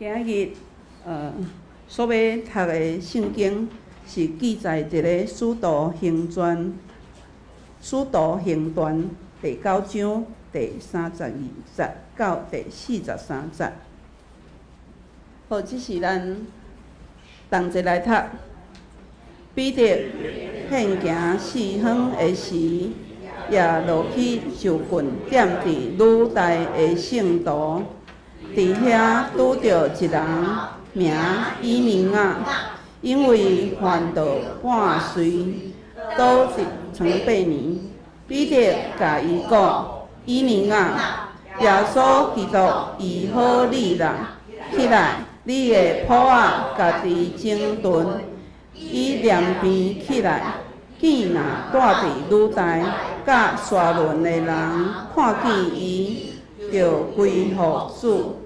今日所欲讀的聖經是記載佇咧《使徒行傳》《使徒行傳》第九章第32節到第43節。好，這是咱同齊來讀。彼得遍行四方的時，也落去就近踮佇呂大的聖徒。佇遐拄著一人，名以禰雅，因為患著半衰，倒佇床8年。彼得共伊講：以禰雅，耶穌基督醫好你啦！起來，你的鋪仔家己整頓。伊連便起來，見若蹛佇呂大佮沙崙的人看見伊，就歸予主。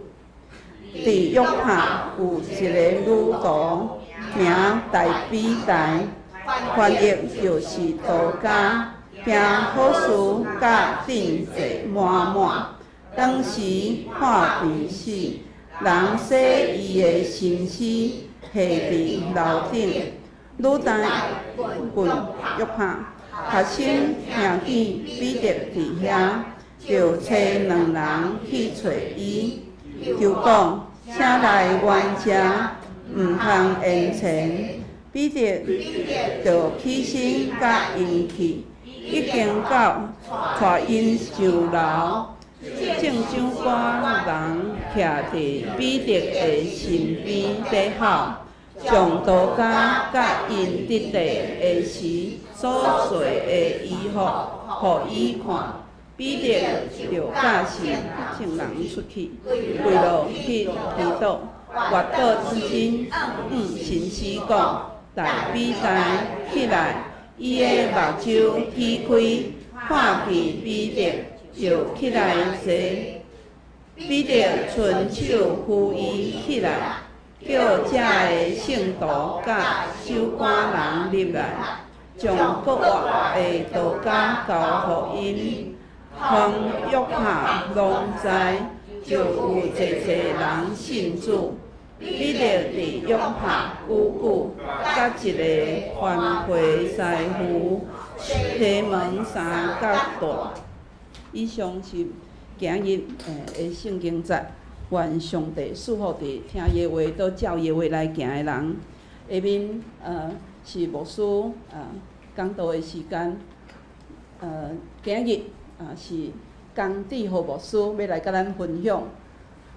佇約帕有一个女徒，名大比大，翻譯就是多加，行好事佮鎮濟滿滿。當時破病死，人洗伊的身軀，下佇樓頂。呂大近約帕，學生聽見彼得佇遐，就差兩人去揣伊，求講：請來阮遮，毋通延遲。彼得就起身佮𪜶去，已經到，帶𪜶上樓，眾長官人徛佇彼得的身邊咧候，將多加佮𪜶得地的時所做的衣服，予伊看。彼得就教示眾人出去，跪落去祈禱，越禱真，向身屍講：大比大，起來！伊的目睭起開，看見彼得，就起來坐。彼得伸手扶伊起來，叫遮的聖徒佮守館人入來，將復活的多加交予𪜶。凡約帕攏知，就有濟濟人信主。彼得佇約帕久久，佮一个番皮師傅西門相佮蹛。以上是今日的聖經節，願上帝賜福佇聽伊的話，都照伊的話來行的人。下面是牧師講道的時間。今日是江志豪牧師欲來佮咱分享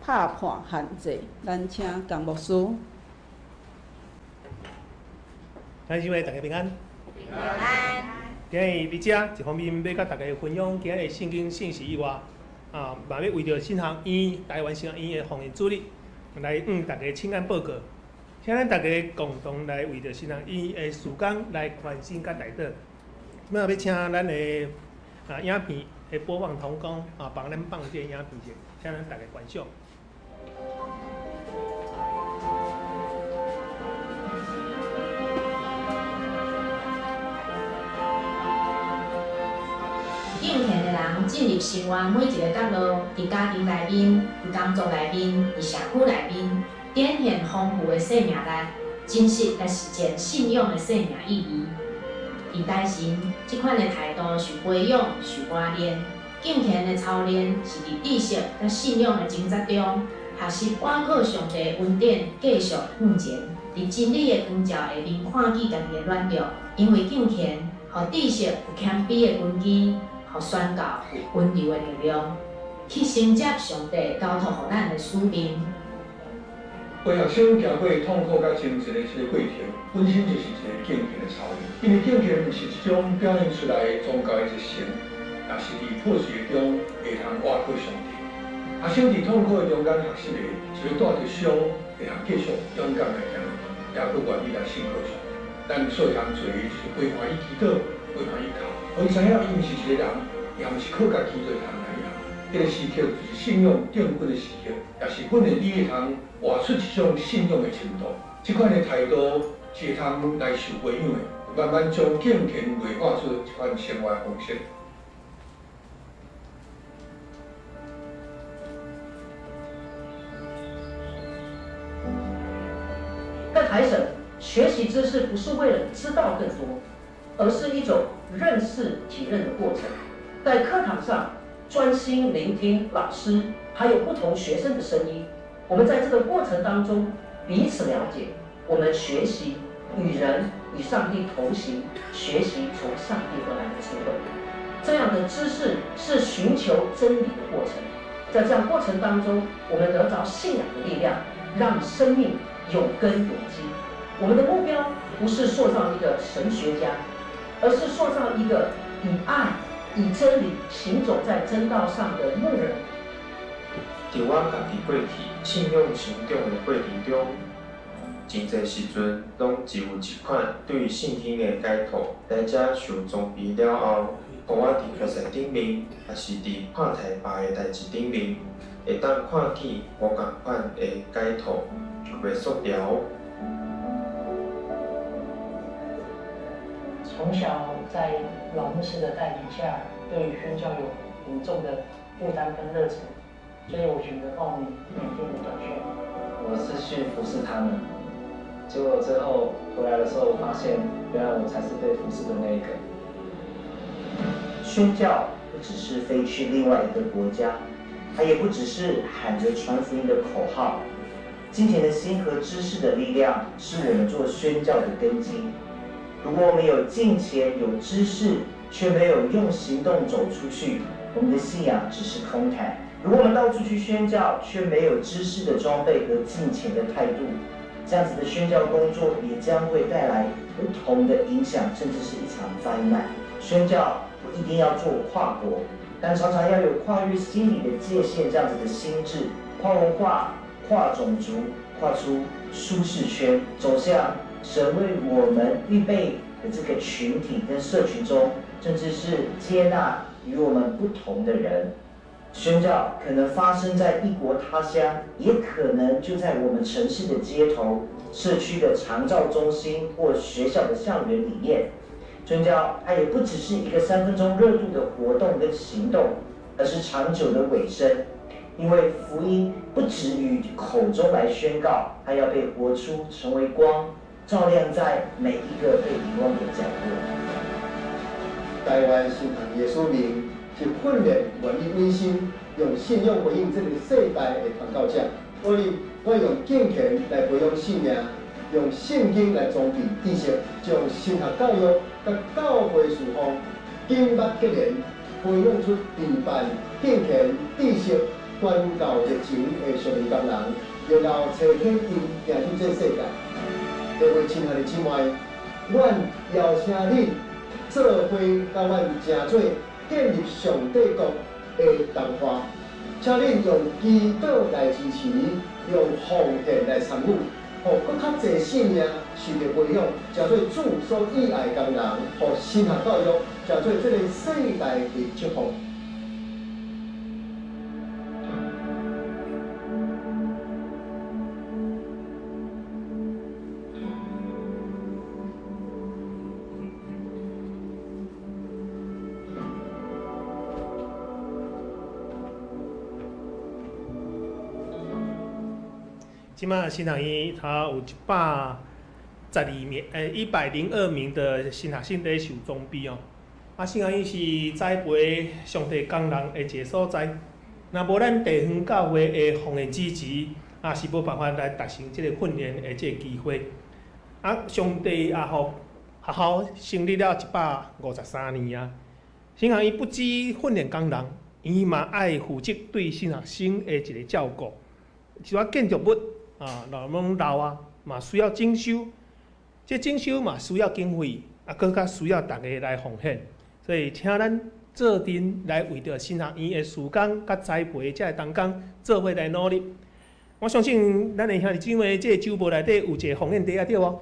拍破限制，咱請江牧師。弟兄姊妹，大家平安。平安。今日佇遮一方面欲佮大家分享今日的聖經信息以外，嘛欲為著神學院台灣神學院的奉獻主日來向大家請安報告，請咱大家共同來為著神學院的事工來關心佮代禱。這擺欲請咱的影片的播放同工幫咱放這个影片者，請咱大家觀賞。敬虔的人進入生活每一个角落，佇家庭內面、佇工作內面、佇社區內面，展現豐富的生命力，真實來實踐信仰的生命意義。佇台神，這款的態度受培養、受磨練。敬虔的操練是佇知識佮信仰的掙扎中，學習倚靠上帝恩典，繼續向前。佇真理的光照下面，看見家己的軟弱，因為敬虔，予知識有謙卑的根基，予宣教有溫柔的力量，去承接上帝交託予咱的使命。陪學生行過痛苦佮掙扎的這个過程，本身就是一个敬虔的操練。因為敬虔毋是一種表現出來的宗教的熱誠，也是佇破碎的中會通倚靠上帝。學生佇痛苦的中間學習的，是欲帶著傷，會通繼續勇敢來行落去，也閣願意來信靠上帝。咱所通做的，就是陪伴伊祈禱，陪伴伊哭，予伊知影伊毋是一个人，也毋是靠家己就會通來贏。這个時刻就是信仰振奮的時刻，也是訓練你會通活出一種信仰的程度。這款的態度是會通來受培養的，慢慢將敬虔內化出一款生活方式。學習知識不是為了知道更多，而是一種認識體認的過程。在課堂上專心聆聽老師還有不同學生的聲音，我們在這個過程當中彼此了解，我們學習與人與上帝同行，學習從上帝而來的智慧。這樣的知識是尋求真理的過程，在這樣過程當中，我們得着信仰的力量，讓生命有根有基。我們的目標不是塑造一個神學家，而是塑造一個以愛、以真理行走在真道上的牧人。佇我家己過去信仰成長的過程中，真濟時陣攏只有一款對聖經的解讀。來遮受裝備了後，予我佇決賽頂面，抑是佇看台別的代誌頂面，會當看見無仝款的解讀，就袂縮條。從小在老牧師的帶領下，對宣教有很重的負擔跟熱忱，所以我選擇報名緬甸的短訓。我是去服侍他們，結果最後回來的時候，我發現原來我才是被服侍的那一個。宣教不只是飛去另外一個國家，它也不只是喊着傳福音的口號。敬虔的心和知識的力量，是我們做宣教的根基。如果我們有敬虔、有知識，卻沒有用行動走出去，我們的信仰只是空談。如果我們到處去宣教，卻沒有知識的裝備和敬虔的態度，這樣子的宣教工作也將會帶來不同的影響，甚至是一場災難。宣教不一定要做跨國，但常常要有跨越心理的界限，這樣子的心智，跨文化、跨種族、跨出舒適圈，走向神為我們預備的這個群體跟社群中，甚至是接納與我們不同的人。宣教可能發生在異國他鄉，也可能就在我們城市的街頭、社區的長照中心或學校的校園裡面。宣教它也不只是一個3分鐘熱度的活動跟行動，而是長久的委身。因為福音不止於口中來宣告，它要被活出，成為光，照亮在每一個被遺忘的角落。台灣神學院的使命是訓練願意委身，用信仰回應這個世代的傳教者。所以，我用敬虔來培養生命，用聖經來裝備知識，將神學教育佮教會事奉緊密結連，培養出備辦敬虔知識、傳教熱情的屬靈工人，然後差遣𪜶行入這世界。各位親愛的姊妹，阮邀請恁做伙佮阮成做建立上帝國的同伴，請恁用祈禱來支持，用奉獻來參與，予閣較濟生命受著培養，成做主所喜愛的工人，予神學教育成做這個世代的祝福。這馬神學院它有112名，102名的新學生佇受裝備哦。啊，神學院是栽培上帝工人的一個所在。若無咱地方教會的奉獻支持，啊，是無辦法來達成這個訓練的這個機會。啊，上帝也予學校成立了153年啊。神學院不止訓練工人，伊嘛愛負責對新學生的一個照顧。一寡建築物啊，攏老啊，嘛需要整修。這整修嘛需要經費，啊，閣較需要大家來奉獻。所以，請咱做陣來為著神學院的事工佮栽培這個同工做伙來努力。我相信咱的兄弟姊妹，這個週報內底有一個奉獻袋仔對無？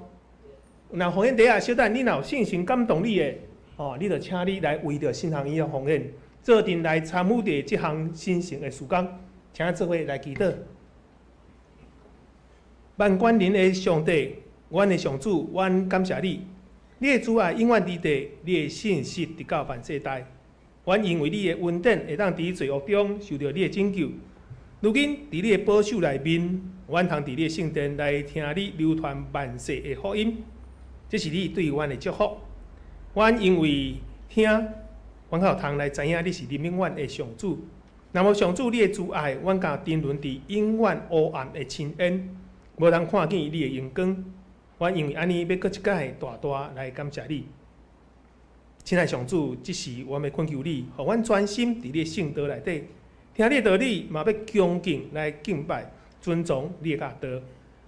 若奉獻袋仔，小等你若有聖神感動你的，哦，你就請你來為著神學院的奉獻，做陣來參與佇這項神聖的事工，請做伙來祈禱。萬軍的上帝，阮的上主，阮感謝你，你的慈愛永遠佇地，你的信實直到萬世代。阮因為你的恩典，會當佇罪惡中受著你的拯救。如今佇你的寶手內面，阮通佇你的聖殿來聽你流傳萬世的福音，這是你對阮的祝福。阮因為聽，阮較有通來知影你是憐憫阮的上主。若無上主你的慈愛，阮敢沉淪佇永遠烏暗的深淵，無通看見你的榮光。阮因為按呢，欲閣一擺大大來感謝你。親愛上主，這時阮欲懇求你，予阮專心佇你的聖道內底，聽你的道理，嘛欲恭敬來敬拜、尊崇你的教導。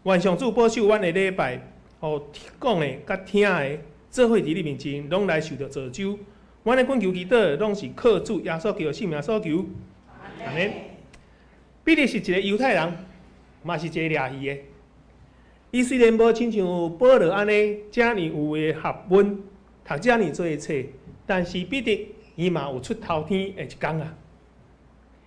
願上主保守阮的禮拜，予講的佮聽的，做伙佇你面前，攏來受著造就。阮的懇求祈禱，攏是靠主耶穌基督聖名所求。阿們。彼得是一個猶太人，嘛是一個掠魚的。伊雖然無親像保羅按呢遮爾有的學問，讀遮爾濟的冊，但是彼得伊嘛有出頭天的一工啊！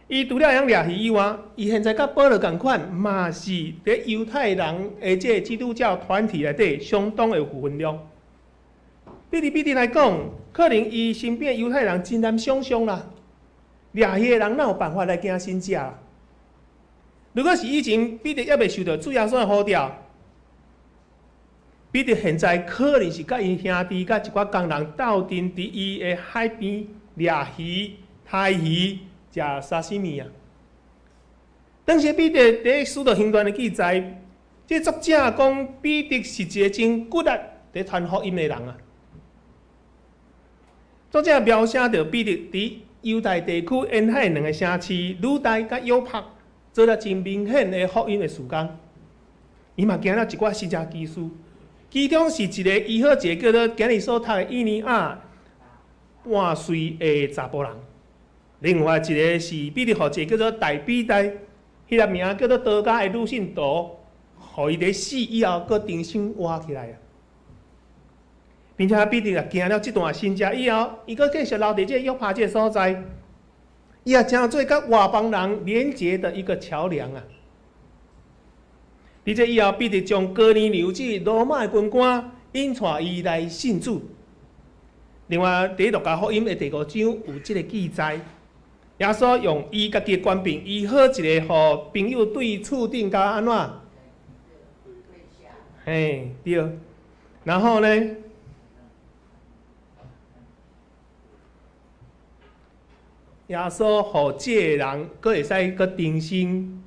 伊除了會曉掠魚以外，伊現在佮保羅仝款，嘛是佇猶太人的這個基督教團體內底相當的有分量。對彼得來講，可能伊身邊猶太人真難想像啦，掠魚的人哪有辦法來行神跡？如果是以前彼得猶未受著主耶穌的呼召，彼得現在可能是佮伊兄弟佮一寡工人鬥陣佇伊的海邊掠魚、刣魚、食沙西米啊。當時彼得佇使徒行傳的記載，這作者講彼得是一個真骨力佇傳福音的人啊。作者描寫著彼得佇猶太地區沿海兩个城市呂大佮約帕做了真明顯的福音的事工。伊嘛行了一寡神蹟奇事，其中是一個醫好一個叫做今日所讀的以尼亞半歲的查埔人，另外一個是彼得予一个叫做大比大，彼个名叫做多加的女信徒，予伊佇死以後，閣重新活起來啊！並且彼得也行了這段神蹟以後，伊閣繼續留佇這個約帕這個所在，伊也成做佮外邦人連結的一個橋梁啊！佇這以後，彼得將哥尼流這羅馬的軍官引帶伊來信主。另外，佇路加福音的第五章有這个記載，耶穌用伊家己的權柄醫好一個予朋友對厝頂共按怎？嘿，對。然後呢？耶穌予這个人閣會使閣重新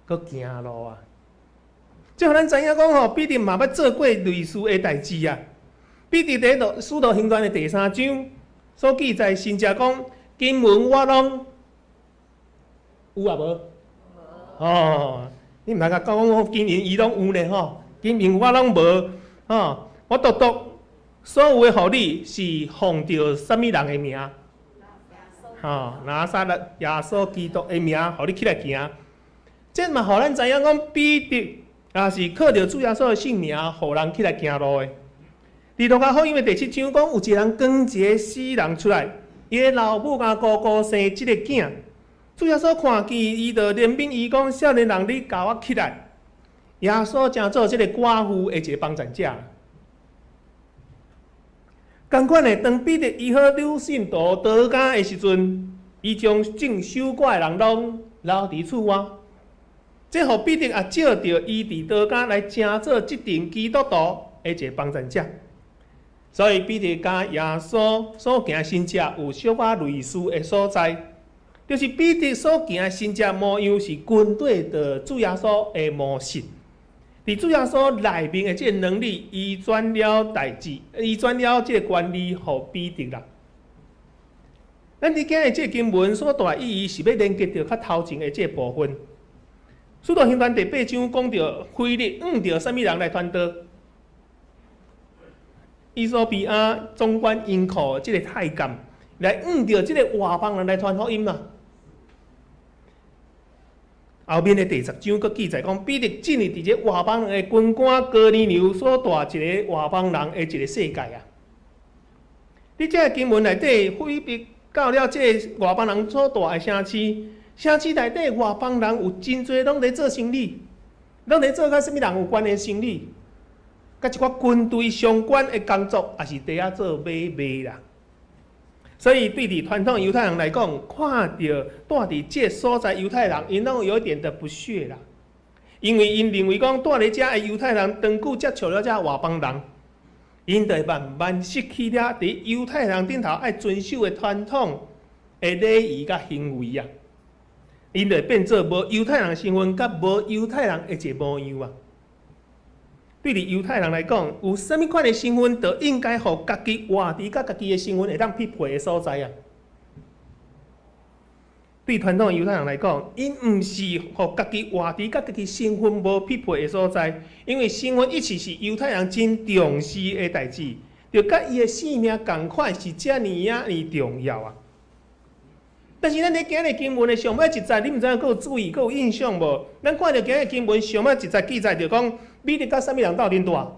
閣行路啊！這予咱知影講吼，彼得嘛捌做過類似的代誌啊。彼得佇《使徒行傳》的第三章所記載，神跡講經文我攏有啊無？哦，你毋通共講講經文伊攏有咧吼，經文我攏無吼，我獨獨所有的予你是奉著啥物人的名？吼，拿撒勒耶穌基督的名，予你起來行。這嘛，予咱知影講，彼得也是靠著主耶穌的聖名，予人起來行路的。佇路加福音的第七章講，有一個人扛一個死人出來，伊的老母佮姑姑生這个囝。主耶穌看見伊，就憐憫伊講：少年人，你共我起來。耶穌成做這个寡婦的一个幫贊者。仝款的，當彼得醫好女信徒多加的時陣，伊將眾守寡的人攏留佇厝外。這予彼得也借著伊佇多加來成做這陣基督徒的一个幫贊者。所以彼得佮耶穌所行的神跡有小可類似的所在，就是彼得所行的神跡模樣是跟綴著主耶穌的模式。佇主耶穌內面的這个能力，移轉了代誌，移轉了這个權利予彼得啦。咱佇今日這个經文所帶意義，是欲連結著較頭前的這个部分。使徒行傳第八章講著腓力向著啥物人來傳道？衣索比亞總管銀庫這个太監來向著這个外邦人來傳福音啦。後面的第十章閣記載講，彼得進入佇這外邦人的軍官哥尼流所帶一个外邦人的一个世界啊。佇這个經文內底，腓力到了這个外邦人所住的城市，城市內底外邦人有真濟攏佇做生理，攏佇做佮啥物人有關的生理，佮一寡軍隊相關的工作，也是佇遐做買賣啦。所以對佇傳統猶太人來講，看著住佇這所在猶太人，𪜶攏有一點的不屑啦。因為𪜶認為講住佇遮的猶太人長久接觸了遮外邦人，𪜶就會慢慢失去了佇猶太人頂頭愛遵守的傳統的禮儀佮行為啊。𪜶就會變做無猶太人身份佮無猶太人的一個模樣啊。對佇猶太人來講，有啥物款的身份，就應該予家己活佇佮家己的身份會當匹配的所在啊。對傳統猶太人來講，𪜶毋是予家己活佇佮家己身份無匹配的所在，因為身份一直是猶太人真重視的代誌，就佮伊的性命仝款是遮爾仔爾重要啊。但是咱佇今日經文的上尾一節，你毋知影閣有注意、閣有印象無？咱看著今日經文上尾一節記載著講，彼得佮啥物人鬥陣蹛？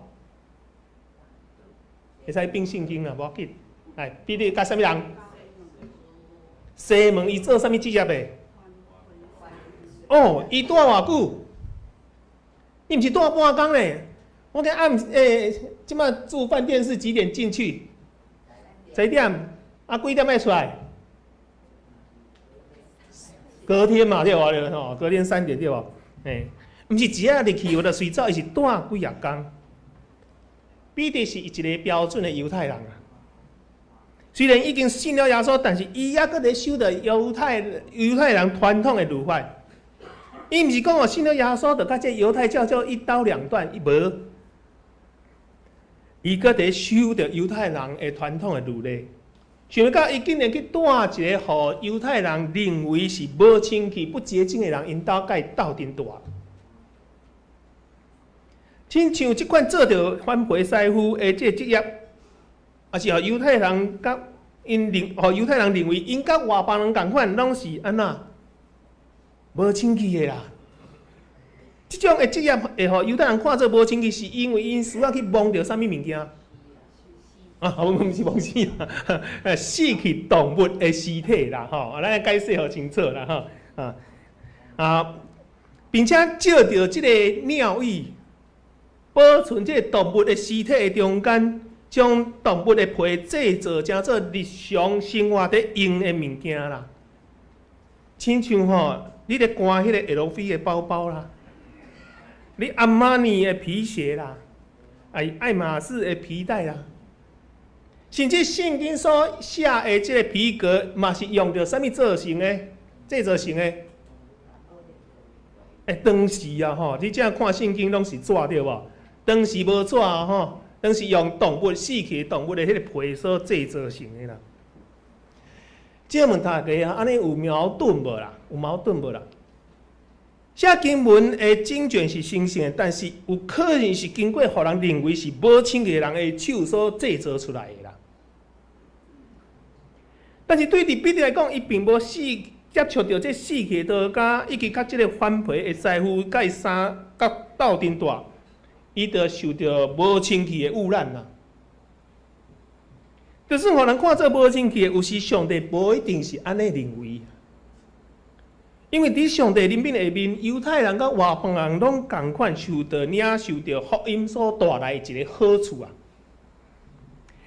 會使變聖經啦，無要緊。來，彼得佮啥物人？西門伊做啥物職業的？哦，伊蹛偌久？伊毋是蹛半工咧。我今暗欸，這擺住飯店是幾點進去？十一點。啊，幾點欲出來？隔天嘛對無？吼，隔天3點對無？欸，毋是一下入去，有就隨走，伊是蹛幾仔工。彼得是一個標準的猶太人啊。雖然已經信了耶穌，但是伊猶閣咧守著猶太人傳統的律法。伊毋是講哦，信了耶穌就佮這猶太教就一刀兩斷，伊無。伊閣佇守著猶太人的傳統的律例。想欲到伊竟然去帶一個予猶太人認為是無清氣、不潔淨的人，𪜶兜佮伊鬥陣蹛。親像這款做著番皮師傅的這個職業，也是予猶太人佮𪜶認，予猶太人認為𪜶佮外邦人仝款，攏是按怎無清氣的啦。這種的職業會予猶太人看做無清氣，是因為𪜶需要去摸著啥物物件？啊，毋是摸死啊，死去動物的屍體啦，吼，咱解釋予清楚啦，吼，啊啊，並且藉著這個尿液保存這個動物的屍體的中間，將動物的皮製造成做日常生活佇用的物件啦。親像吼，你咧掛彼個 LV 的包包啦，你阿瑪尼的皮鞋啦，愛馬仕的皮帶啦。甚至聖經所寫的這個皮革，嘛是用著啥物做成的？製造成的？欸，當時啊吼，你這看聖經攏是紙對無？當時無紙吼，當時用動物死去動物的彼個皮所製造成的啦。這問大家啊，按呢有矛盾無啦？有矛盾無啦？寫經文的整卷是神聖的，但是有可能是經過予人認為是無清氣的人的手所製造出來的啦。但是對佇彼得來講，伊並無死接觸著這死去的刀仔，以及佮這個番皮的師傅，佮伊三佮鬥陣蹛，伊就受著無清氣的污染啦。就算予人看做無清氣的，有時上帝無一定是按呢認為。因為佇上帝憐憫下面，猶太人佮外邦人攏仝款受著領受著福音所帶來的一個好處啊。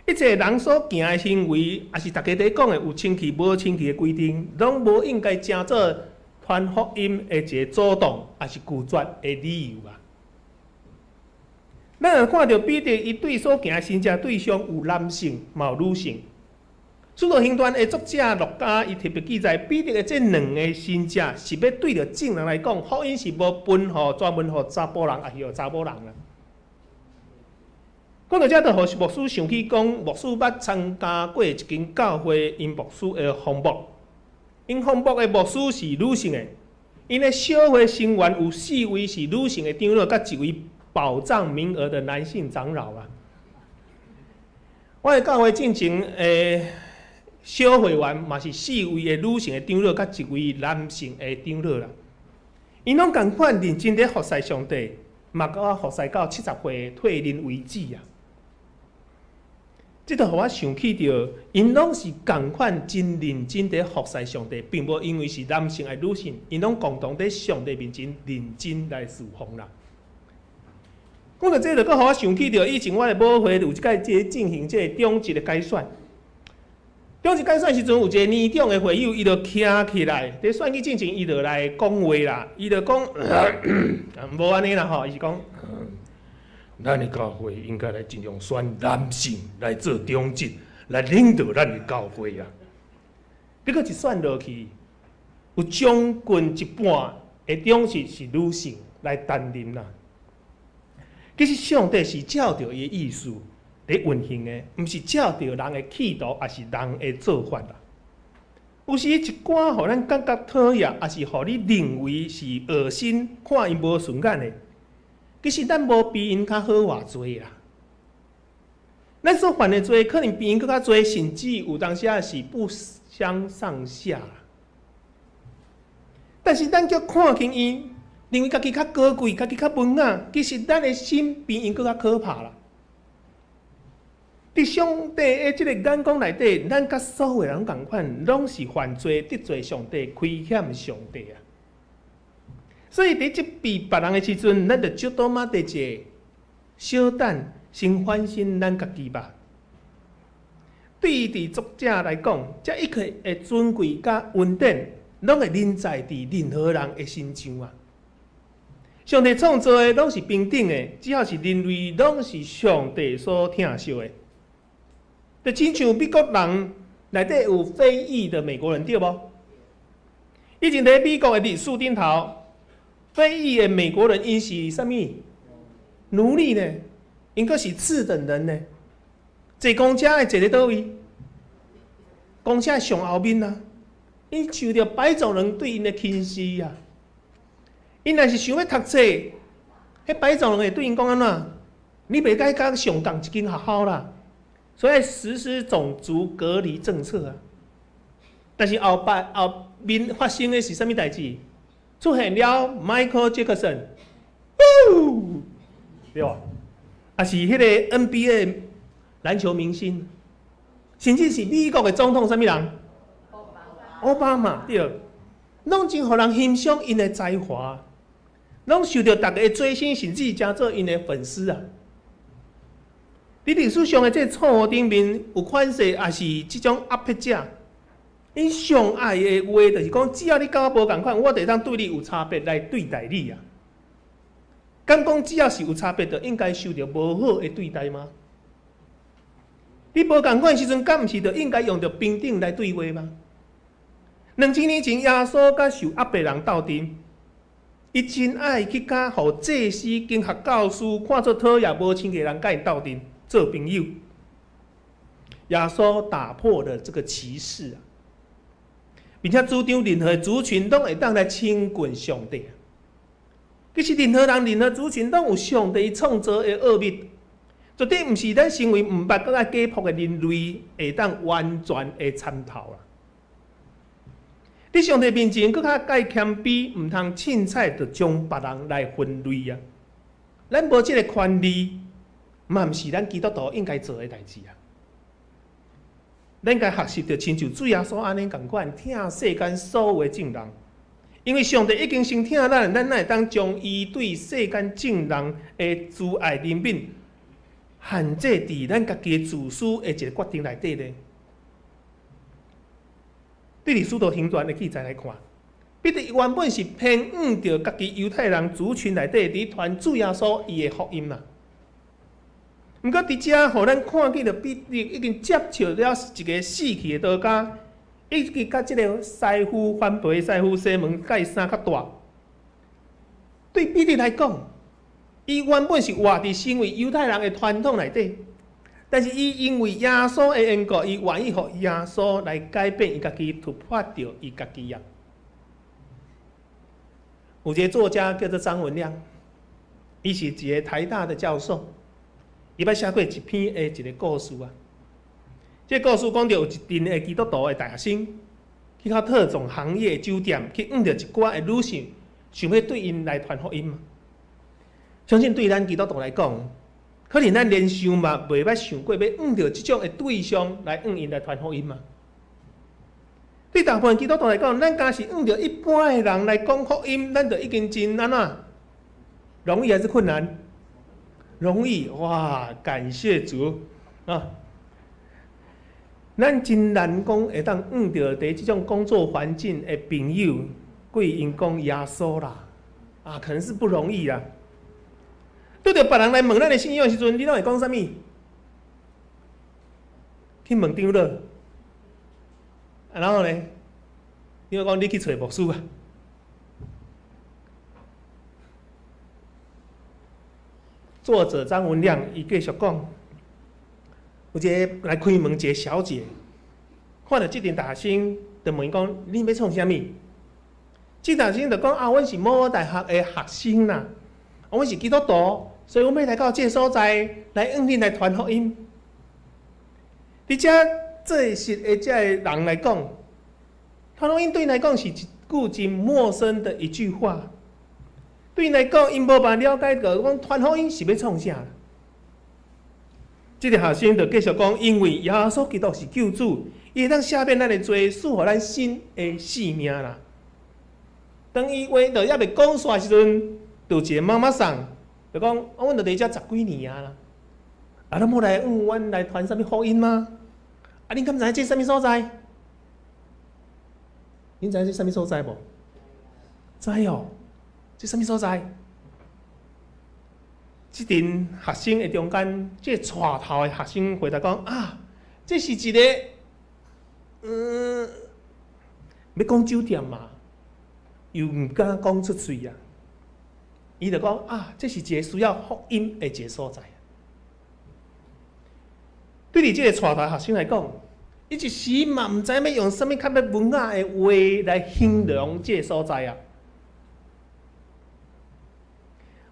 一切人所行的行為，抑是大家佇講的有清氣無清氣的規定，攏無應該成做傳福音的一個阻擋，抑是拒絕的理由啊。咱若看著彼得，伊對所行的神蹟對象有男性，嘛有女性。使徒行傳的作者路加，伊特別記載彼得的這兩个神蹟，是欲對著眾人來講，福音是無分予專門予查埔人，抑是予查某人啦。講到這，就予牧師想起講，牧師捌參加過一間教會，𪜶牧師的訪牧，𪜶訪牧的牧師是女性的，𪜶的小會成員有四位是女性的長老，佮一位保障名額的男性長老啊。我的教會進前的小會員嘛是四位的女性的長老，佮一位男性的長老啦。𪜶攏仝款認真佇服侍上帝，嘛佮我服侍到70歲退任為止啊。這就予我想起著，𪜶攏是仝款真認真佇服侍上帝，並無因為是男性抑女性，𪜶攏共同佇上帝面前認真來侍奉啦。講到這，就閣予我想起著，以前我的母會有一擺這進行這個長執的改選。長執改選時陣，有一个年長的會友，伊就徛起來，佇選舉進前，伊就來講話啦。伊就講，無按呢啦吼，伊是講，咱的教會應該來盡量選男性來做長執，來領導咱的教會啊。結果一選落去，有將近一半的長執是女性來擔任啦。其實上帝是照著伊的意思佇運行的，毋是照著人的企圖，抑是人的做法啦。有時一寡予咱感覺討厭，抑是予你認為是噁心，看𪜶無順眼的，其實咱無比𪜶較好偌濟啦。咱所犯的罪，可能比𪜶閣較濟，甚至有當時仔是不相上下啦。但是咱卻看輕伊，認為家己較高貴，家己較文雅，其實咱的心比𪜶閣較可怕啦。佇上帝的這个眼光內底，咱佮所有人仝款，攏是犯罪得罪上帝，虧欠上帝啊！所以佇責備別人的時陣，咱就少多仔地者，小等先反省咱家己吧。對佇作者來講，這一切的尊貴佮恩典，攏會臨在佇任何人的身上啊！上帝創造的攏是平等的，只要是人類，攏是上帝所疼惜的。就親像美國人內底有非裔的美國人，對無？以前佇美國的歷史頂頭，非裔的美國人𪜶是啥物？奴隸呢？𪜶閣是次等人呢？坐公車的坐佇佗位？公車上後面啊！𪜶受著白種人對𪜶的輕視啊！𪜶若是想欲讀冊，彼白種人會對𪜶講按怎？你袂使佮上仝一間學校啦！所以實施種族隔離政策啊！但是後擺後面發生的是啥物代誌？出現了 Michael Jackson，對無？抑是彼个 NBA 籃球明星，甚至是美國的總統啥物人？奧巴馬對，攏真予人欣賞𪜶的才華，攏受著大家的追星，甚至成做𪜶的粉絲啊！佇歷史上的這個錯誤頂面有款勢，抑是這種壓迫者，𪜶上愛的話就是講，只要你佮我無仝款，我就會當對你有差別來對待你啊！敢講只要是有差別，就應該受著無好的對待嗎？你無仝款時陣，敢毋是就應該用著平等來對話嗎？2000年前，耶穌佮受壓迫人鬥陣，伊真愛去佮予祭司、經學教師看做討厭、無親的人佮𪜶鬥陣做朋友。耶穌打破了這個歧視啊，並且主張任何族群攏會當來親近上帝。其實任何人、任何族群攏有上帝創造的奧秘，絕對毋是咱成為毋捌閣愛解剖的人類會當完全的參透啦。佇上帝面前，閣較愛謙卑，毋通凊彩就將別人來分類啊！咱無這个權利，嘛毋是咱基督徒應該做的代誌啊！咱該學習著親像主耶穌按呢仝款，疼世間所有的眾人，因為上帝已經先疼咱，咱哪會當將伊對世間眾人的慈愛憐憫限制佇咱家己的自私的一個決定內底呢？對佇使徒行傳的記載來看，彼得原本是偏向著家己猶太人族群內底，佇傳主耶穌伊的福音啦。毋過佇遮，予咱看見著彼得已經接受了一个死去的多加，以及佮這个師傅番婆師傅西門佮伊生較大。對彼得來講，伊原本是活佇成為猶太人的傳統內底，但是伊因為耶穌的緣故，伊願意予耶穌來改變伊家己，突破著伊家己啊。有一个作家叫做張文亮，伊是一个台大的教授，伊捌寫過一篇的一个故事啊。這个故事講著有一陣的基督徒的大學生，去到特種行業酒店去遇著一寡的女性，想欲對𪜶來傳福音嘛。相信對咱基督徒來講，可能咱連想嘛袂捌想過欲遇著這種的對象來向𪜶來傳福音嘛。對大部分基督徒來講，咱敢是遇著一般的人來講福音，咱就已經真按怎？容易還是困難？容易哇！感謝主啊！咱真難講會當遇著佇這種工作環境的朋友，對𪜶講耶穌啦，啊，可能是不容易啦。拄著別人來問咱的信仰的時陣，你攏會講啥物？去問長老，啊，然後呢？你會講你去揣牧師啊？作者張文亮伊繼續講，有一个來開門一个小姐，看著這陣大學生，就問伊講：你欲創啥物？這大學生就講：啊，阮是某某大學的學生啦，啊，阮是基督徒，所以阮欲來到這个所在來向恁來傳福音。佇遮做事的這个人來講，傳福音對𪜶來講是一句真陌生的一句話。對𪜶來講，𪜶無辦法了解到講傳福音是欲創啥。這个學生就繼續講，因為耶穌基督是救主，伊會當赦免咱的罪，賜予咱新的生命啦。當伊話都猶未講煞時陣，就有一個媽媽桑就講：啊，阮就佇遮十幾年啊啦，啊，攏無來向阮來傳啥物福音嗎？啊，恁敢知影這啥物所在？恁知影這啥物所在無？知哦，這啥物所在？這陣學生的中間，這個帶頭的學生回答講：啊，這是一個，嗯，欲講酒店嘛，又毋敢講出喙啊。伊就講：啊，這是一個需要福音的一個所在。對佇這個帶頭學生來講，伊一時嘛毋知影欲用啥物較欲文雅的話來形容這個所在啊。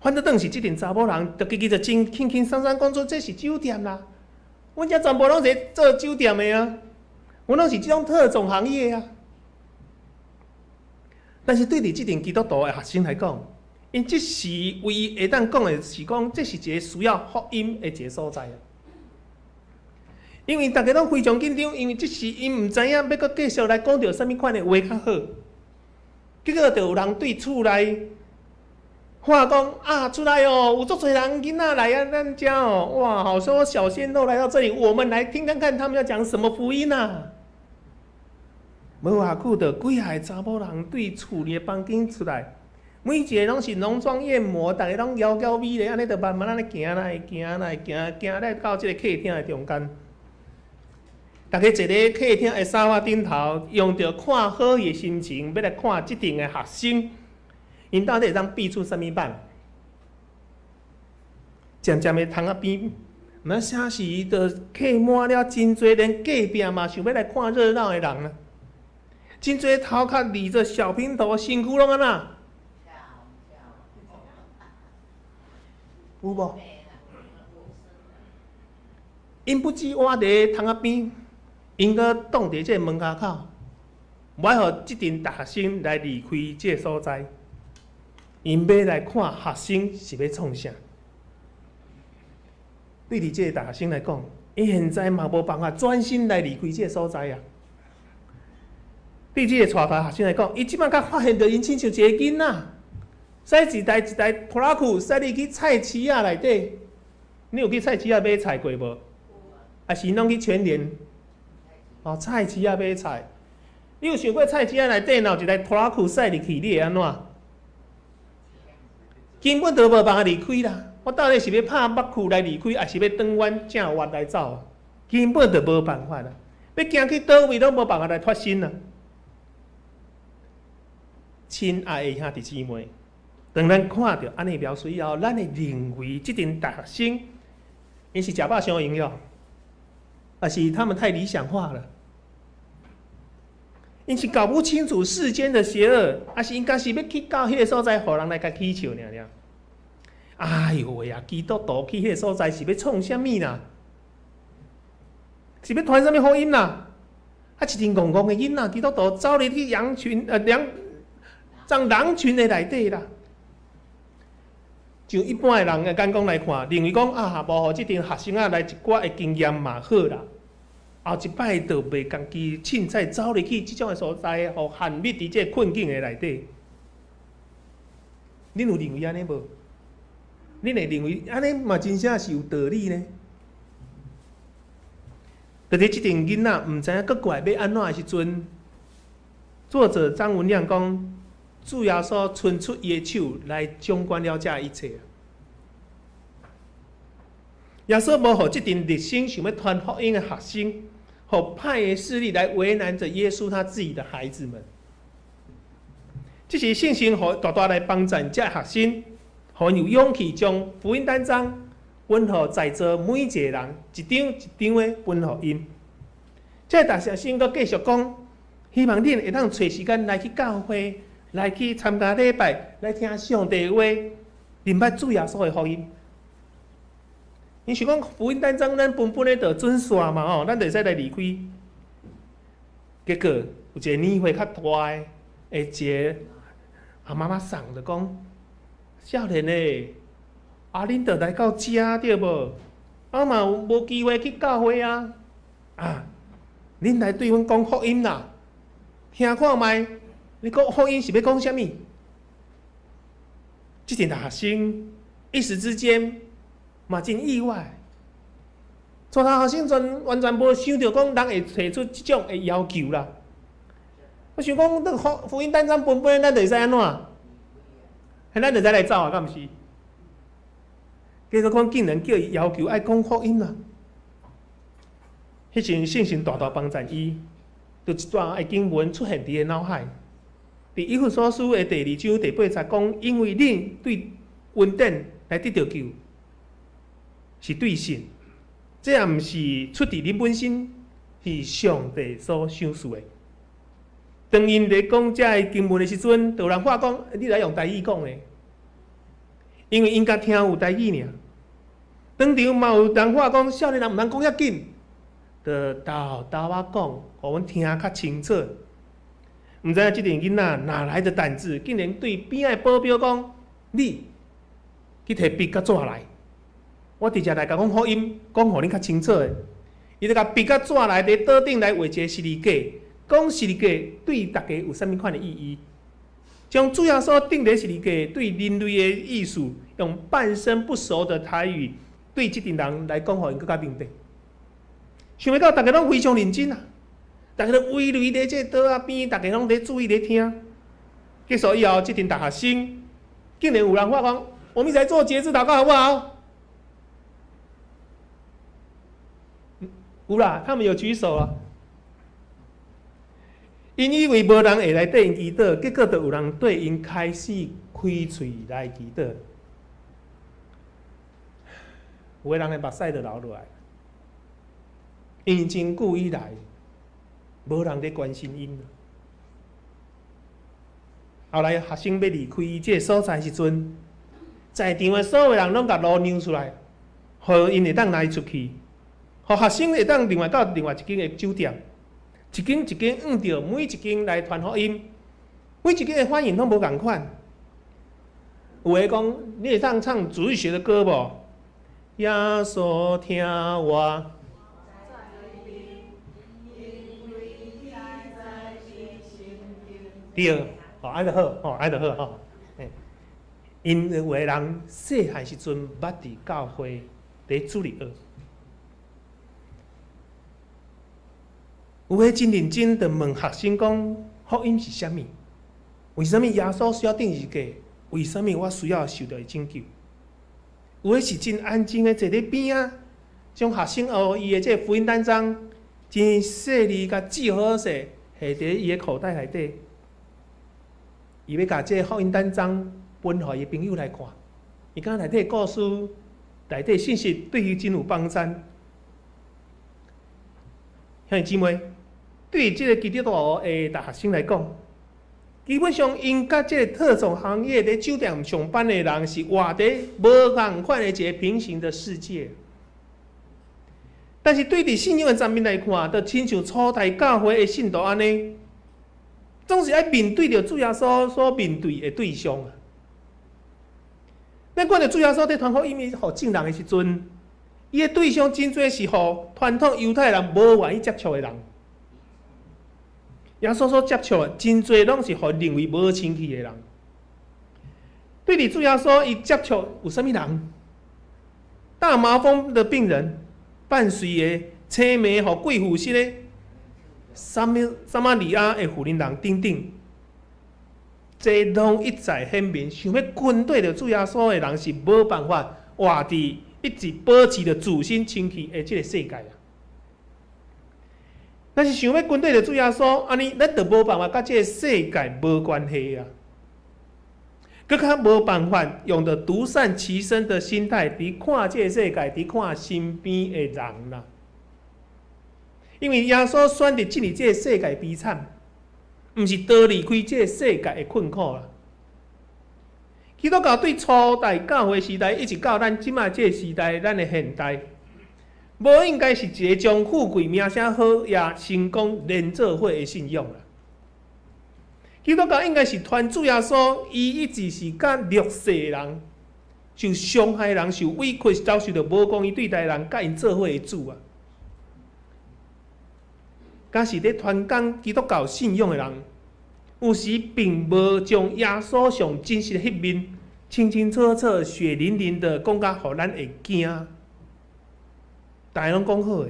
反正當時這陣查某人，就家己就真輕輕鬆鬆講出這是酒店啦。阮遮全部攏是做酒店的啊，阮攏是這種特種行業啊。但是對佇這陣基督徒的學生來講，𪜶這時唯一會當講的是講，這是一個需要福音的一個所在啊。因為逐家攏非常緊張，因為這時𪜶毋知影欲閣繼續來講著啥物款的話較好。結果就有人對厝內話講啊，出來哦，有足濟人囡仔來啊，咱遮哦，哇，好多小鮮肉來到這裡，我們來聽看看他們要講什麼福音啊。無偌久，就幾下查某人對厝裡的房間出來，每一個攏是濃妝豔抹，逐个攏嬌嬌美麗，按呢就慢慢按呢行來行來行，行來到這个客廳的中間。逐家坐佇客廳的沙發頂頭，用著看好戲的心情，欲來看這陣的學生，𪜶到底會當變出啥物版？漸漸的，窗仔邊，毋知啥時就客滿了真濟，連隔壁嘛想欲來看熱鬧的人啊！真濟頭殼理著小平頭，身軀攏按怎？有無？𪜶不止倚佇窗仔邊，𪜶閣擋佇這个門跤口，無愛予這陣大學生來離開這个所在。𪜶欲來看學生是欲創啥？對佇這个大學生來講，伊現在嘛無辦法轉身來離開這个所在啊。對這個帶頭學生來講，伊這擺才發現著𪜶親像一个囡仔，駛一台一台拖拉庫，駛入去菜市仔內底。你有去菜市仔買菜過無？抑是攏去全聯？哦，菜市仔買菜。你有想過菜市仔內底若有一台拖拉庫駛入去，你會按怎？根本就無辦法離開啦！我到底是欲拍目褲來離開，抑是欲轉彎正彎來走啊？根本就無辦法啦！欲行去佗位攏無辦法來脫身啦！親愛的兄弟姊妹，當咱看著按呢描述以後，咱會認為這陣大學生，𪜶是食飽傷閒了，抑是他們太理想化了？𪜶是搞不清楚世間的邪惡，抑是𪜶敢是欲去到彼个所在，予人來共起笑爾爾。哎喲喂啊！基督徒去彼个所在是欲創啥物啦？是欲傳啥物福音啦？啊，一陣戇戇的囡仔，基督徒走入去羊群，呃，狼狼群的內底啦。就一般的人的眼光來看，認為講啊，無予這陣學生仔來一寡的經驗嘛好啦。後一擺就袂家己凊彩走入去這種的所在，予陷入佇這个困境的內底。恁有認為按呢無？恁會認為按呢嘛真正是有道理呢？就佇這陣囡仔毋知影閣過來欲按怎的時陣，作者張文亮講，主耶穌伸出伊的手來掌管了這一切。耶穌無予這陣熱心想欲傳福音的學生，予歹的勢力來為難著耶穌他自己的孩子們。這是聖神予大大來幫贊這學生，予𪜶有勇氣將福音單張分予在座每一個人，一張一張的分予𪜶。這個大學生閣繼續講，希望恁會當揣時間來去教會，來去參加禮拜，來聽上帝話，認捌主耶穌的福音。𪜶想講福音單張，咱分分的就準煞嘛吼，咱就會使來離開。結果有一個年歲較大的，的一個阿媽媽桑就講：少年的，啊，恁著來到遮對無？啊嘛無機會去教會啊！啊，恁來對阮講福音啦，聽看覓？你講福音是欲講啥物？這陣大學生一時之間嘛真意外，大學生全完全無想著講人會提出這種的要求啦。我想講，那個福音單張分分，咱就會使按怎？彼咱就會使來走啊，敢毋是？結果講竟然叫伊要求愛講福音啦。彼陣聖神大大幫贊伊，就一段的經文出現佇伊腦海。佇以弗所書的第二章第八節講，因為恁對恩典來得著救，是對信，這也毋是出佇恁本身，是上帝所賞賜的。當𪜶咧講這个經文的時陣，就有人話講：你來用台語講咧，因為𪜶共聽有台語爾。當場嘛有人話講：少年人毋通講遐緊，就沓沓仔講，予阮聽較清楚。毋知影這陣囡仔哪來的膽子，竟然對邊仔的保鏢講：你去提筆佮紙來，我直接來共講福音，講予恁較清楚的。伊就共筆佮紙來，佇桌頂來畫一個十字架，講十字架對大家有啥物款的意義？將主耶穌釘佇十字架對人類的意思，用半生不熟的台語對這陣人來講，予𪜶閣較明白。想袂到大家攏非常認真啊！大家都圍圍佇這桌仔邊，大家攏佇注意咧聽。結束以後，這陣大學生竟然有人話講：我們一起來做決志禱告，好不好？有啦，他們有舉手啊。𪜶以為無人會來綴𪜶祈禱，結果就有人對𪜶開始開喙來祈禱。有的人的目屎就流落來，因為真久以來，無人咧關心𪜶。後來學生欲離開這个所在時陣，在場的所有人攏共路讓出來，予𪜶會當來出去，予學生會當另外到另外一間的酒店，一間一間向著每一間來傳福音，每一間的反應攏無仝款。有的講，你會當唱主日學的歌無？耶穌聽我。對，吼，按就好，吼，按就好，吼。𪜶有的人細漢時陣捌佇教會佇主日學，有的真認真就問學生講：福音是啥物？為啥物耶穌需要釘十字架？為啥物我需要受著伊拯救？有的是真安靜的坐佇邊仔，將學生予伊的這個福音單張真細膩共折好勢，下佇伊的口袋內底。伊欲共這個福音單張分予伊朋友來看，伊感覺內底故事、內底信息對伊真有幫助。兄弟姊妹，對這個基督徒的大學生來講，基本上𪜶佮這個特種行業佇酒店上班的人是活佇無仝款的一個平行的世界。但是對佇信仰的層面來看，就親像初代教會的信徒按呢，總是愛面對著主耶穌所面對的對象啊。咱看著主耶穌佇傳福音予眾人的時陣，伊的對象真濟是予傳統猶太人無願意接觸的人。耶穌所接觸的真濟攏是予認為無清氣的人。對佇主耶穌，伊接觸有啥物人？大麻風的病人，伴隨的青盲予贵妇失的撒瑪利亞的婦人等等，這攏一再顯明，想欲跟綴著主耶穌的人是無辦法活佇一直保持著自身清氣的這个世界啊！若是想欲跟綴著主耶穌，按呢咱就無辦法佮這个世界無關係啊！閣較無辦法用著獨善其身的心態，佇看這个世界，佇看身邊的人啦。因為耶穌選擇進入這个世界悲慘，毋是逃離開這个世界的困苦啦。基督教對初代教會時代，一直到咱這擺這个時代，咱的現代，無應該是一个將富貴名聲好也成功連做伙的信仰啦。基督教應該是傳主耶穌，伊一直是佮弱勢人、受傷害人、受委屈、遭受著無公義對待的人，佮𪜶做伙的主啊。敢是咧傳講基督教信仰的人，有時並無將耶穌上真實的彼面清清楚楚、血淋淋的講甲予咱會驚。逐家攏講好的，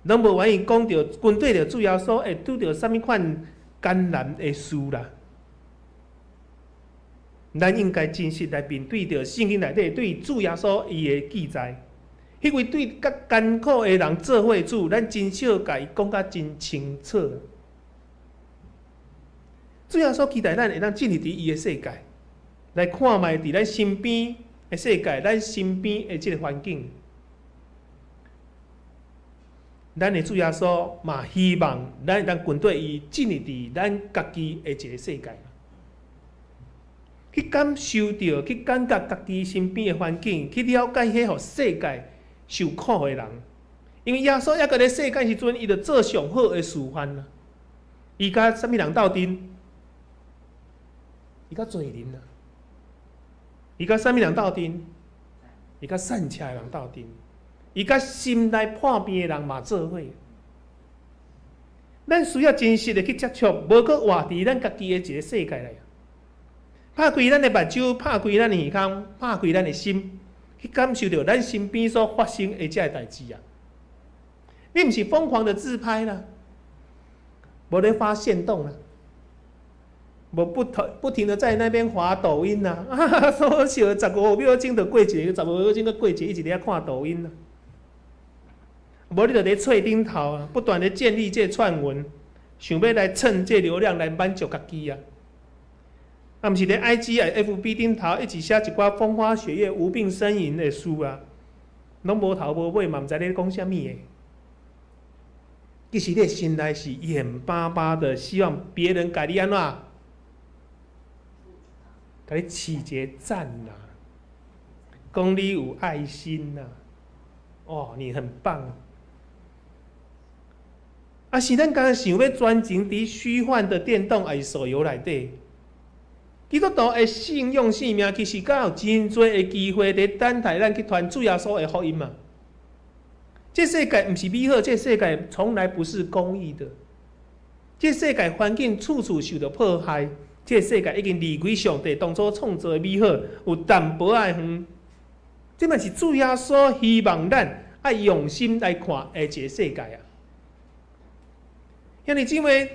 攏無願意講著跟綴著主耶穌會拄著啥物款艱難的事啦。咱應該真實來面對著聖經內底對主耶穌伊的記載，彼位對較艱苦的人做伙主，咱真少共伊講甲真清楚。主耶穌期待咱會當進入佇伊的世界，來看覓佇咱身邊的世界，咱身邊的這个環境。咱的主耶穌嘛希望咱會當跟綴伊進入佇咱家己的一个世界，去感受著，去感覺家己身邊的環境，去了解彼予世界受苦的人。因為耶穌猶閣佇世間時陣，伊就做上好的示範啦。伊佮啥物人鬥陣？伊佮罪人啊。伊佮啥物人鬥陣？伊佮散赤的人鬥陣。伊佮心內破病的人嘛做伙。咱需要真實的去接觸，無閣活佇咱家己的一个世界內。拍開咱的目睭，拍開咱的耳孔，拍開咱的心，去感受著咱身邊所發生的這个代誌啊！你毋是瘋狂的自拍啦，無咧發限動啦，無不停的在那邊滑抖音啦，啊，所笑15秒鐘就過一个，15秒鐘閣過一個，一直佇遐看抖音啦。無你就佇喙頂頭啊，不斷的建立這個串文，想欲來蹭這流量來滿足家己啊。啊，毋是佇 IG 啊、FB 頂頭一直寫一寡風花雪月、無病呻吟的事啊，攏無頭無尾嘛，毋知咧講啥物的。其實你的心內是眼巴巴的，希望別人共你按怎？共你起一個讚啦，講你有愛心啦，哦，你很棒。啊，是咱敢想欲專情佇虛幻的電動抑是手遊內底？基督徒的信仰生命，其實閣有真濟的機會佇等待咱去傳主耶穌的福音嘛。這世界毋是美好，這世界從來不是公義的。這世界環境處處受著破壞，這世界已經離開上帝當初創造的美好，有淡薄仔遠。這嘛是主耶穌希望咱愛用心來看的一个世界啊！兄弟姊妹，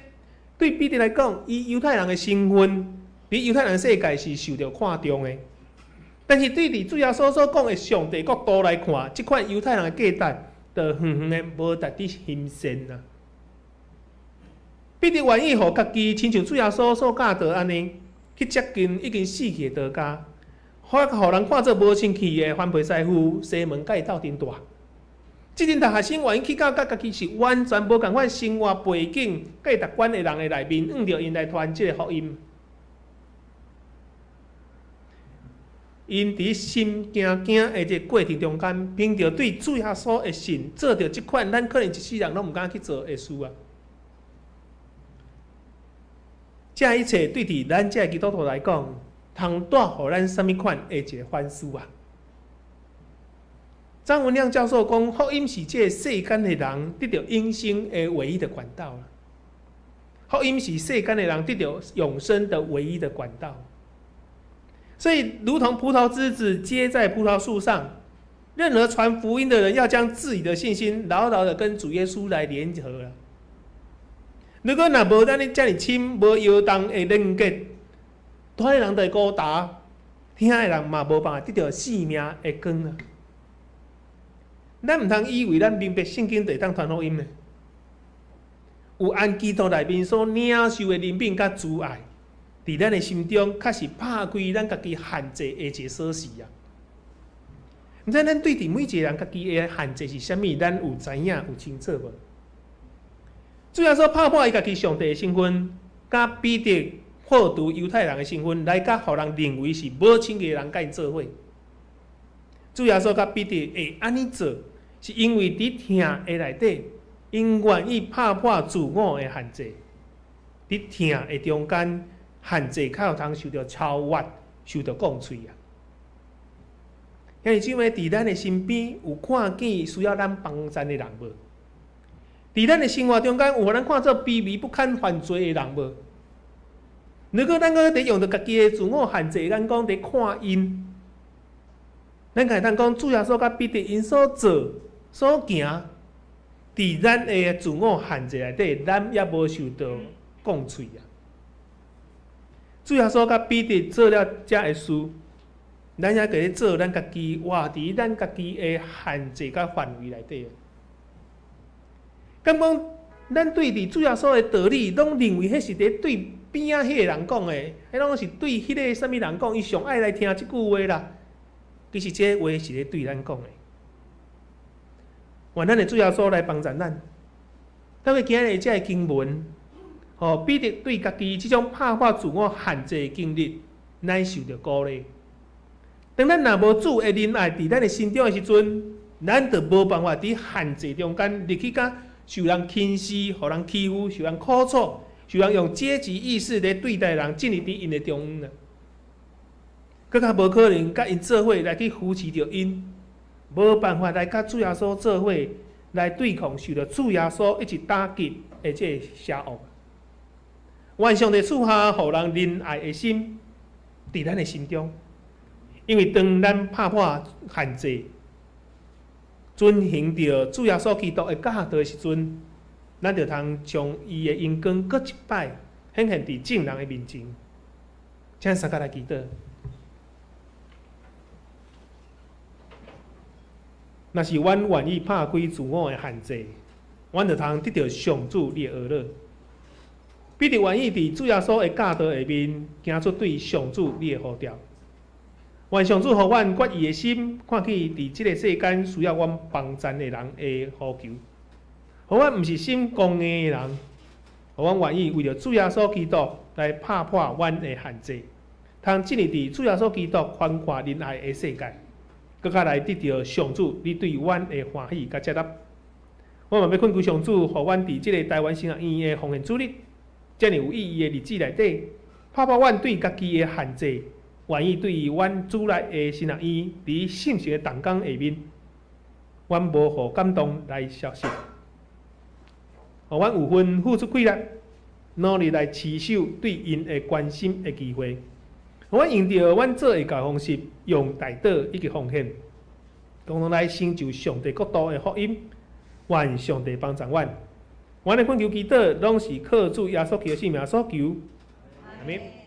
對彼得來講，以猶太人的身份，佇猶太人世界是受著看重的。但是對佇主耶穌所講的上帝國度來看，這款猶太人的價值，就遠遠的無值得欣羨啊！彼得願意予家己親像主耶穌所教導按呢，去接近已經死去的多迦，予人看做無清氣的番彼師傅西門佮伊鬥陣蹛。這陣大學生願意去到佮家己是完全無仝款生活背景、價值觀的人的內面，向著𪜶來傳這个福音。𪜶佇心驚驚的這个過程中間，憑著對主耶穌的信，做著這款咱可能一世人攏毋敢去做的事啊！這一切對佇咱這个基督徒來講，通帶予咱啥物款的一个反思啊？張文亮教授講，福音是這个世間的人得著永生的唯一的管道啦。福音是世間的人得著永生的唯一的管道。所以，如同葡萄枝子結在葡萄樹上，任何傳福音的人，要將自己的信心牢牢的跟主耶穌來聯合啦。如果若無按呢遮爾深、無搖動的連結，傳的人就會孤單，聽的人嘛無辦法得著生命的光啊！咱毋通以為咱明白聖經就會當傳福音呢。有按基督內面所領受的憐憫佮慈愛，佇咱的心中，確實拍開咱家己限制的一个鎖匙啊！毋知咱對佇每一個人家己的限制是啥物，咱有知影有清楚無？主耶穌拍破伊家己上帝的身份，佮彼得破除猶太人的身份，來佮予人認為是無稱義的人佮𪜶做伙。主耶穌佮彼得會按呢做，是因為佇疼的內底，𪜶願意拍破自我的限制，佇疼的中間，限制較有通受著超越，受著降喙啊！兄弟姊妹，佇咱的身邊有看見需要咱幫贊的人無？佇咱的生活中間有予咱看做卑微不堪犯罪的人無？如果咱閣佇用著家己的自我限制眼光佇看𪜶，咱會當講主耶穌佮彼得𪜶所做所行，佇咱的自我限制內底，咱猶無受著降喙啊！主耶穌佮彼得做了遮个事，咱猶閣咧做咱家己活佇咱家己的限制佮範圍內底。敢講，咱對佇主耶穌的道理，攏認為彼是佇對邊仔彼个人講的，彼攏是對彼个啥物人講，伊上愛來聽這句話啦。其實這話是咧對咱講的。願咱的主耶穌來幫助咱。透過今日這个經文，予彼得對家己這種拍破自我限制的經歷，咱受著鼓勵。當咱若無主的仁愛佇咱的心中的時陣，咱就無辦法佇限制中間入去佮受人輕視、予人欺負、受人苦楚、受人用階級意識來對待人，進入佇𪜶的中央啦。閣較無可能佮𪜶做伙來去扶持著𪜶，無辦法來佮主耶穌做伙來對抗受著主耶穌一直打擊的這个邪惡。願上帝賜下予人仁愛的心，佇咱的心中，因為當咱拍破限制，遵行著主耶穌基督的教導的時陣，咱就通將伊的榮光閣一擺顯現佇眾人的面前。請相共來祈禱。若是阮願意拍開自我的限制，阮就通得著上主你的呵咾。彼得願意佇主耶穌的教導下面，行出對上主你的呼召。願上主予阮決意的心，看見佇這个世間需要阮幫贊的人的呼求。予阮毋是心剛硬的人，予阮願意為著主耶穌基督來拍破阮的限制，通進入佇主耶穌基督寬闊仁愛的世界，閣較來得著上主你對阮的歡喜佮接納。我嘛欲懇求上主，予阮佇這个台灣神學院的奉獻主日，遮爾有意義的日子內底，拍破阮對家己的限制，願意對阮主內的神學院佇聖神的同工下面，阮無予感動來消失，予阮有份付出氣力，努力來持守對𪜶的關心的機會，予阮用著阮做的教方式，用代禱以及奉獻，共同來成就上帝國度的福音。願上帝幫助阮，阮的懇求祈禱，攏是靠主耶穌基督聖名所求。阿們。